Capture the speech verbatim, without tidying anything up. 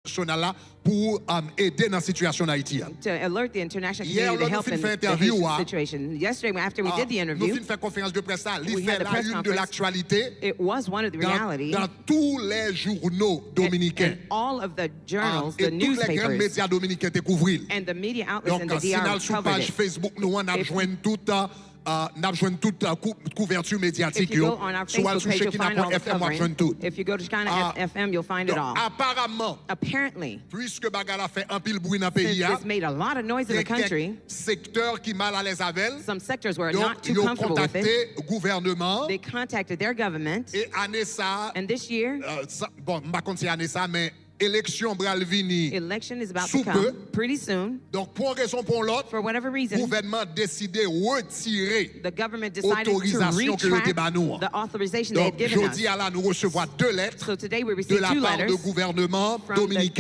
entènasyonal la pou um, ede nan sitiyasyon Ayiti a. To alert the international Yè, community to lè nou help fin in fè the entèvyou Haitian a, situation. Yesterday, after we ah, did the nou interview, fin fè konferans de près la, li we fè had the la press une de conference. L'actualité It was one of the dans, reality. Dans tous les journaux And, dominicains. And all of the Ah, journals, et the tous les grands newspapers, médias dominicains te kouvri l. And the media outlets Donc, and the si n D R al sou covered paj it. Facebook nou an, n ap If- jwenn tout, uh, uh, n ap jwenn tout uh, kou- kouvèti medyatik If you yo. go on our Si w al Facebook sou page, you'll find all the shekina point F M, w ap jwenn covering. Tout. If you go to Shekinah Ah, F M, you'll find it Donc, all. Apparemment, Apparently, puisque bagay la fè anpil bri nan since peyi a, this made a lot of noise in the gen kèk country, sektè ki mal alèz avè l. some sectors were Donk, not too yo comfortable with it. Kontakte gouvènman They contacted their government, e ane sa, and this year, uh, sa bon, m pa konn si ane sa, men eleksyon pral vini. Election is about Sou to come pe. Pretty soon. Donk, pou yon rezon pou yon lòt, For whatever reason, gouvènman deside retire the government decided to otorizasyon ke yo te retract ba nou an. The authorization they had Donk, given us. Jodi a la, nou resevwa de lèt So today we de received la two part de letters gouvènman from the dominiken